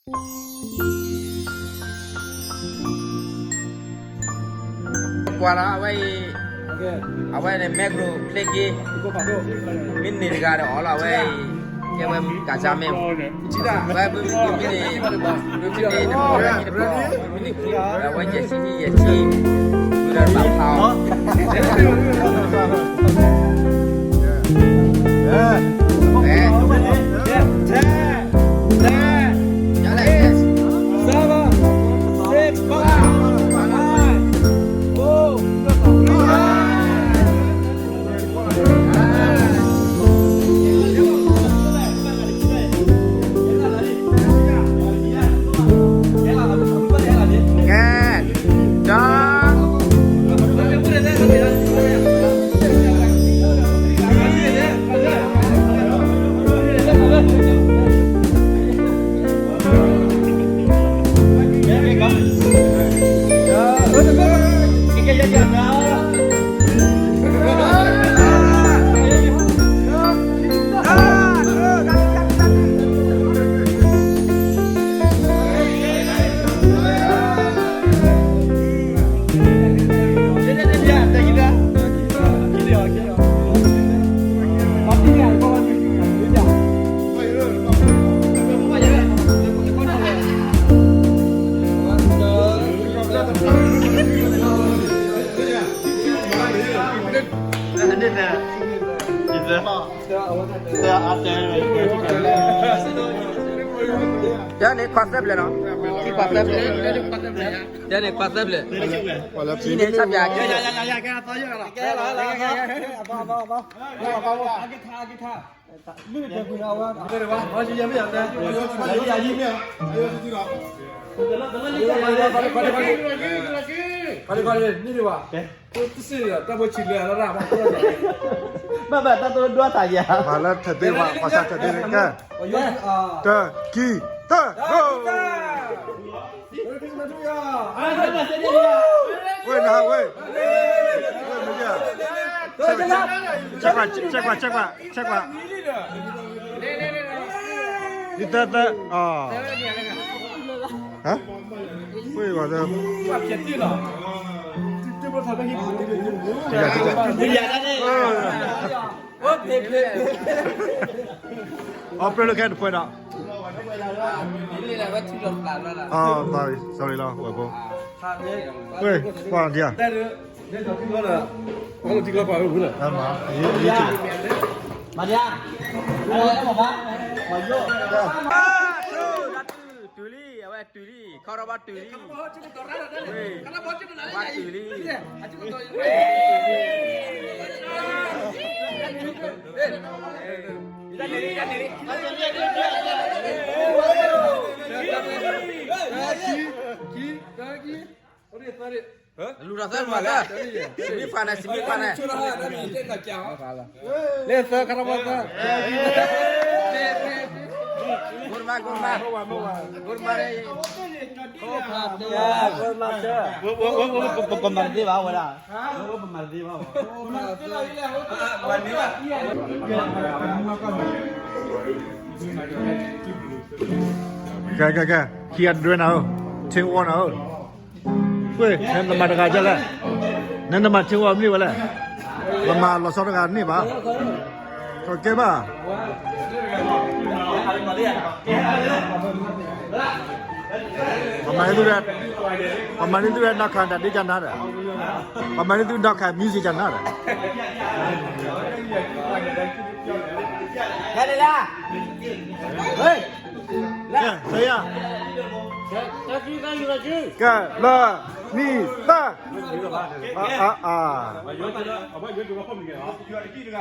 ကွၢ်လီၤ အဝဲအံၤ, အဝဲန့ၣ် မ့ၢ်ကရူၢ်ချ့က့ၤ, မ့ၢ်န့ၢ်တဂၤဒီးအီၤလီၤ အဝဲအံၤ, ကဲဝဲကးစၢ်မ့ၢ်, ဝဲမ့ၢ်န့ၢ်, မ့ၢ်န့ၢ်တပီၢ်, မ့ၢ်န့ၢ်ခံတပီၢ်, အဝဲယဲၢ်ဆံယဲၢ်ဆံ, ဝံၤဒီးဘၣ်ဖးအီၤ ကဲ, ဒီး တၢ်န့ၣ်ခွါသၢဖျၢၣ်နီၤ, ထံခွါသၢဖျၢၣ်, တၢ်န့ၣ်ခွါသၢဖျၢၣ်, ထံန့ၣ်ဆၣ်ပၠး, ဘၣ်ဘၣ်တၢ်တဒွါတၢ်ယၤ, မၤလၢထၢၣ်သ့ဝဲ ပှၤစၢ်ထၢၣ်သ့န့ၣ်, ကဲ, တၢ်, ခံ, တၢ်, ဝဲနၤဝဲ, ဝဲမ့ၢ်, check ကွၢ် check ကွၢ် check ကွၢ် check ကွၢ်, ဒ်သၢသၢ, ဟါ, ဝဲ, အီပရ့လၢခဲတပှဲၤဒီး, sorry လီၤ ဝဲဖိ, ဝဲ, ကွၢ်ဒံးဧါ မၤဒံးဧါ, တုၤလံ အဝဲတုၤလံ ခီရီဘီတုၤလံ, ဝဲ, ဘီတုၤလံ, လူၤဒီးသၢမၤလၢ, စံးမံဖးန့ၣ် စံးမံဖးန့ၣ်, လၢသၢ ခီရီဘီသၢ, ဂိၢ်မး ဂိၢ်မး, ဂိၢ်မး, ပမၤတသ့ဘၣ်ဝဲဒၣ်, ပမၤတသ့ဘၣ်ဝဲ, ကဲ ကဲ ကဲ, ခံဂၤတဒွဲနၤဧၢ, ထ့ဝီနၤဧၢ, ဝဲ, နမၤတဂၤဒ်လဲၣ်, နနမၤထ့ဝီမ့ၢ်ဝဲလဲၣ်, ပမၤလီၤဆီတဂၤန့ၣ်ဘၣ်, ကဲဘၣ် ပမၤန့ၢ်သု, ပမၤန့ၢ်သုနီၢ်ခးတၢ်ဒ့ကနၤဒီး, ပမၤန့ၢ်သုနီၢ်ခး music ကနၤဒီး, ကဲ, လၢ, နံၣ်, သၢ,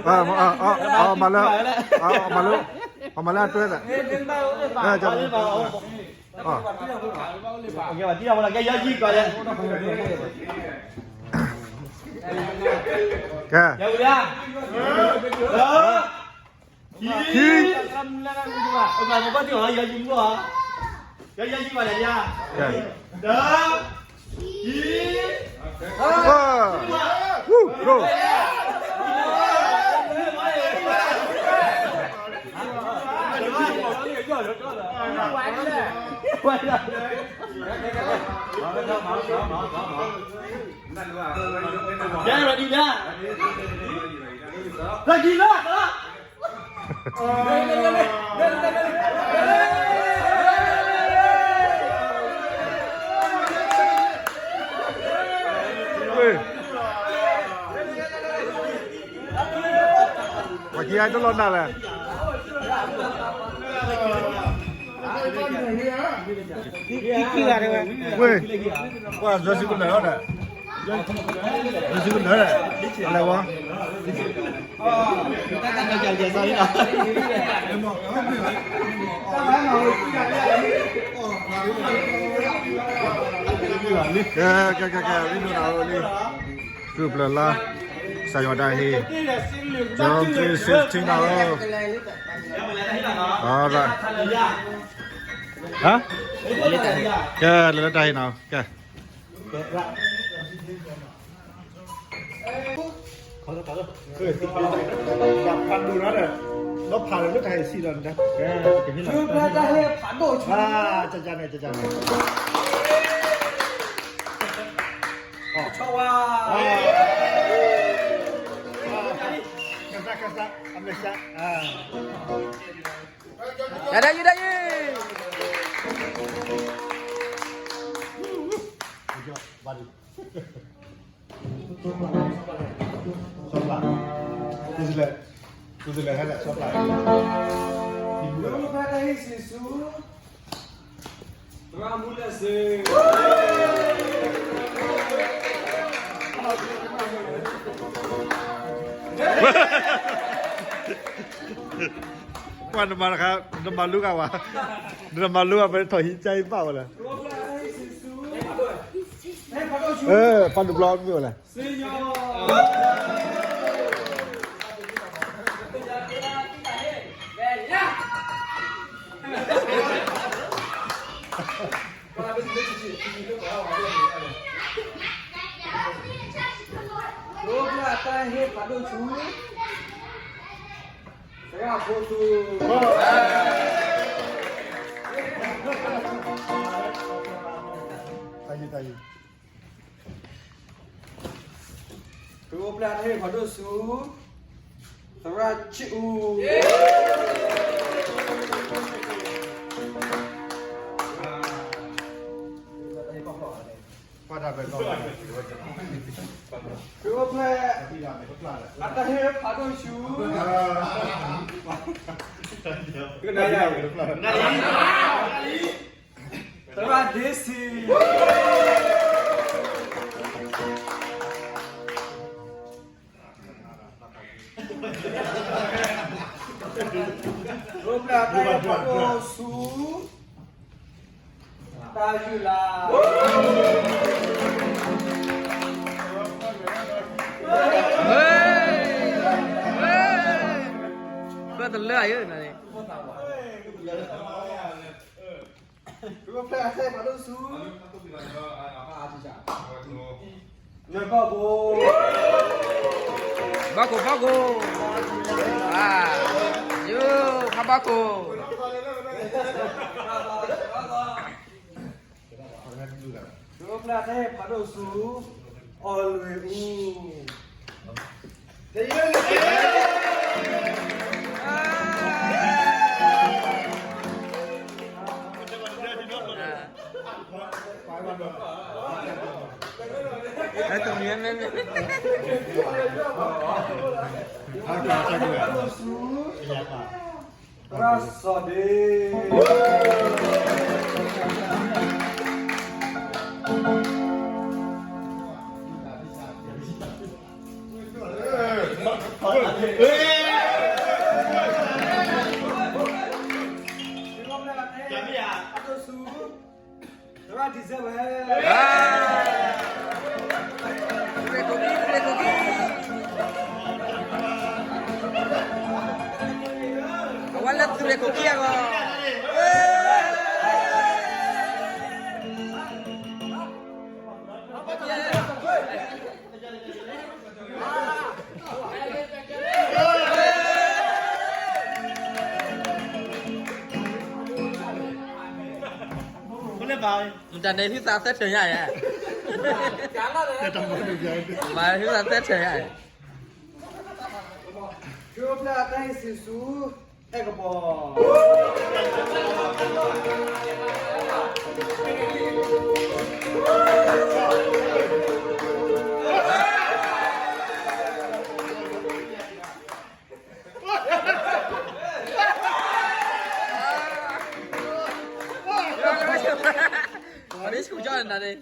အါ, အါ, အါ မၤလၢ, မၤလၢ, မၤလၢအတွဲသး, ကဲ, ခံ, ကဲ, တၢ်, ဝူ, ဂိၢ် Ready, ready, ready. Ready, ready. ဝဲခံဂၤတလီၤနၢ်လဲၣ်. ဝဲ, ပှၤ ယွၤစုကနၢၤလီၤဒီး, ယွၤစုကနၢၤဒီး, အလဲၤဝဲ. ကဲ, ကဲ, ကဲ, ကဲ, ကဲ, ဝံၤဒိၣ်နၤဧၢလံ, ဃုပျၢၤလါ, ကစၢ်ယွၤတၢ်ဟ့ၣ်, John three sixteen နၤဧၢ, အ, ကဲ, လဲၤလၢတၢ်ဟ့ၣ်နၤဧၢ, ကဲ. ဖးဒိၣ်ဒီး, ဒီးဖးလၢတၢ်ဟ့ၣ်ဆံးဒီး, ဖျါတၢ်ဟ့ၣ်ဖးဒိၣ်ဆူ, ကကန့ၣ်, ကကန့ၣ်, ကစၢ်, ကစၢ်, အမဲာ်ဆှး, တၢ်ဒၣ်ယုၢ်, တၢ်ဒၣ်ယုၢ်. ဘၣ်ဒုး, စီၤပျၢ်, ကိုယ်စားလှယ်, ကိုယ်စားလှယ်ဟဲလီၤ, စီၤပျၢ်, ဒိၣ်ဖျါတၢ်ဟ့ၣ်ဆံးဆူ, သရၣ်မူလၢစ့, ပှၤနမၤတခါ, နမၤလူၤဂၤဝဲ, နမၤလူၤဂၤဝဲ ထီၣ်ဟံးကါဟံးဘၣ်ဝဲလဲၣ်, ဖးဒိၣ်ဘျီမ့ၢ်ဝဲလဲၣ်. ဒိၣ်ဖျါတၢ်ဟ့ၣ်ဖးဒိၣ်ဆူ, သရၣ်ဖိဆူ, တၢ်ယုၢ်, တၢ်ယုၢ်. ဒိၣ်ဖျါတၢ်ဟ့ၣ်ဖးဒိၣ်ဆူ, သရၣ်ဆံးအူ, ဒိၣ်ဖျါ, အတၢ်ဟ့ၣ်ဖးဒိၣ်ဆူ, ကနၣ်ယၤ, သရၣ်ဒ့စံ, ဒိၣ်ဖျါတၢ်ဟ့ၣ်ဖးဒိၣ်ဆူ, တၢ်ယုၢ်လါ, ပတလၢအယိန့ၣ်, ဒိၣ်ဖျါတၢ်ဟ့ၣ်ဖးဒိၣ်ဆူ, နဘၣ်ကိၣ်, ဘၣ်ကိၣ်, ဘၣ်ကိၣ်, ယိၤ, ဖးဘၣ်ကိၣ်. ဒိၣ်ဖျါတၢ်ဟ့ၣ်ဖးဒိၣ်ဆူ, အီၣ်လွံၢ်အူ, အဲ တမံၤမ့မ့ၢ်, သရၣ်စီၤဒ့, သရၣ်ဒံၣ်စဲဝဲ, သုးရ့ၣ်ခိၣ်ကံ, သုးရ့ၣ်ခိၣ်ကံ, အဝဲလၢသုးရ့ၣ်ခိၣ်ကံအဂီၢ်. မတၤန့ၣ် ဟုသးသၢထၢၣ်ညါဧါ, မၤဟုသးသၢထၢၣ်ညါဧါ. ကၠိပျဲၢ်အတၢ်ဟ့ၣ်စံးဆူ အဲၣ်ကပီၤ အဒ့ဆူၣ်ကၠီနၤန့ၣ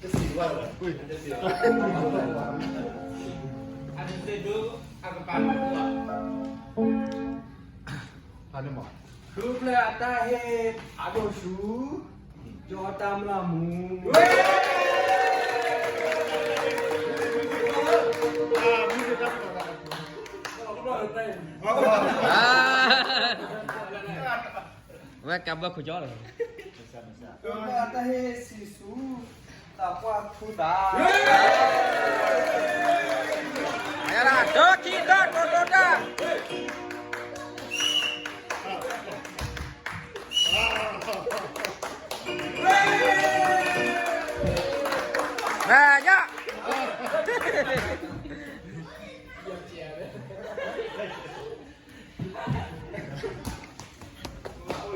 ် စီပျၢ် YouTube ကၠိပျဲၢ်အတၢ်ဟ့ၣ်ဖးဒိၣ်ဆူ ကၠီတၢ်မျၢ်မူ ဝဲကးဘၢခိၣ်ကၠီလီၤ. ကၠိပျဲၢ်အတၢ်ဟ့ၣ်စံးဆူ သးပှၢ်ထူသး ယၤလၢ ဒိခံဒိတိၢ်တိၢ်တၢ် မ့ၢ်ယၤ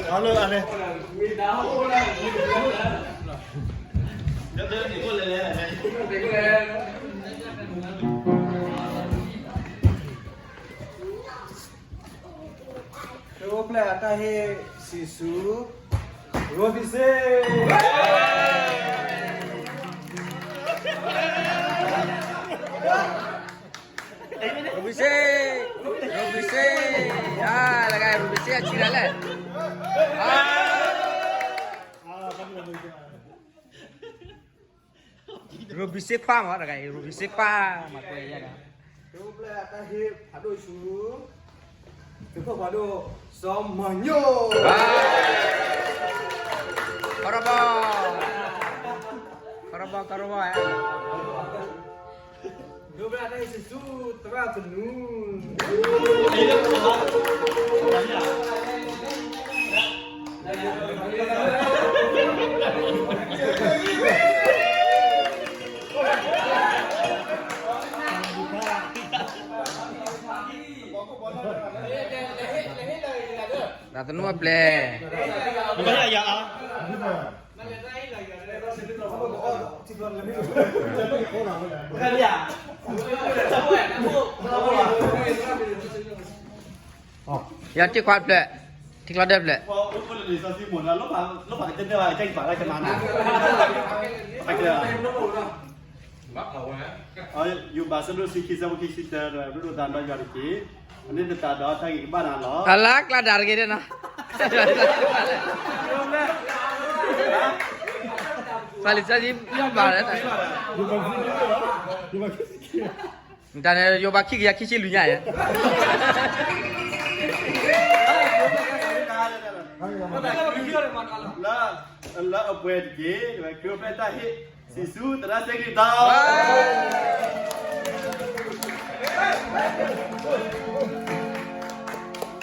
အလၢအလဲ ကၠိပျဲၢ်အတၢ်ဟ့ၣ်စံးဆူ ရိဘံၣ်စ့ ရိဘံၣ်စ့ ရိဘံၣ်စ့ အါ တဂၤအံၤ ရိဘံၣ်စ့အဆံးဒၣ်လဲၣ် အါ ရိဘံၣ်စ့ခွါမး တဂၤအံၤ ရိဘံၣ်စ့ခွါ မၤကွၢ်ယၤဒီး ကၠိပျဲၢ်အတၢ်ဟ့ၣ်ဖးဒိၣ်ဆူ သုးခိၣ်ဖးဒိၣ် စီၤမီၤညိၣ် ကီၢ်ရဘီ ကီၢ်ရဘီ ကီၢ်ရဘီ ကၠိပျဲၢ်အတၢ်ဟ့ၣ်စံးဆူ သရၣ်သနူ သရၣ်သနူအပျဲၢ် ယထံၣ်ခွါတဖျၢၣ် ထံၣ်ကျီဒၢတဖျၢၣ် ယိၤဘး ဆၢဒိၣ်တဆံခံ ဆၢဖိခံဆံတၢ ဒိၣ်ဒိၣ်သးဒီးယွၤတက့ၢ်. အန့ၣ်သတးဒီးတၢ်ဂ့ၢ်ကဘၣ်နၤလီၤ. အလါကျါဒၣ်တဂ့ၤန့ၣ်နီၤ. ပှၤလံာ်စီဆှံယိၤဘးလၢ တၢ်န့ၣ် ယိၤဘးခံကယၤခံဆံလွံၢ်ညါအံၤ လၢ လၢအပှဲၤတက့ၢ် ကၠိပျဲၢ်တၢ်ဟ့ၣ် စံးဆူသရၣ်စ့ကလံၤသီ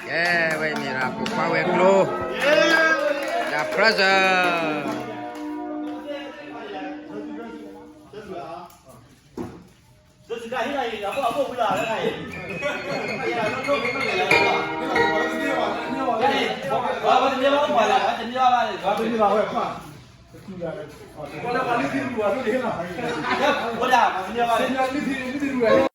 ကဲ ဝဲအံၤမ့ၢ်ဒၣ်ပိာ်ခွါဝဲၤကျိၤ the present ဝဲဒၣ် မၤစံၣ်